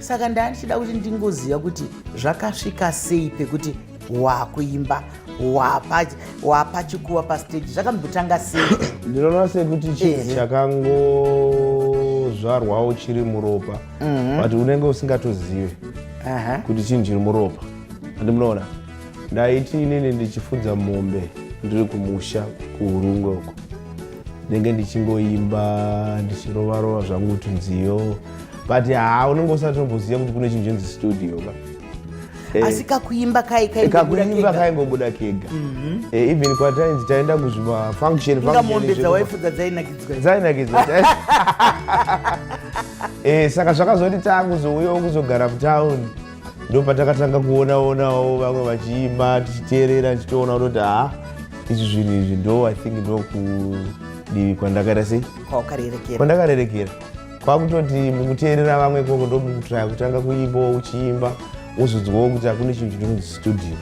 Saka ndandichida kuti ndingoziva kuti zvakasvika sei pekuti wakuimba, wapa chikuva pastage, zvakambotanga sei? Ndinoona sekuti chinhu chakangozvarwawo chiri muropa, but unenge usingatozive kuti chinhu chiri muropa. Andimunoona, ndaiti inini ndichifudza mombe ndiri kumusha kuHurungwe uko, ndenge ndichingoimba, ndichirovarova zvangu tunziyo, but haa, unenge usatomboziva kuti kune chinhu chinonzi studio ka. Asi kakuimba kai kakuimba kaingobuda kega. Even kwatainzi taenda kuzvimafunction. Inga mombe dzawaifudza dzainakidzwa. Dzainakidzwa. Saka zvakazoti taakuzouyawo kuzogara mutauni, ndo patakatanga kuonaonawo vamwe vachiimba, tichiteerera, tichitoona kutoti ha, izvi zvinhu izvi ndo, I think, ndo kudivi kwandakaita sei. Kwaukarerekera. Kwandakarerekera, kwakutoti mukuteerera vamwe ikoko, ndo mukutraya kutanga kuimbawo, uchiimba wozonzwawo kuti hakune chinhu chinonzi studio.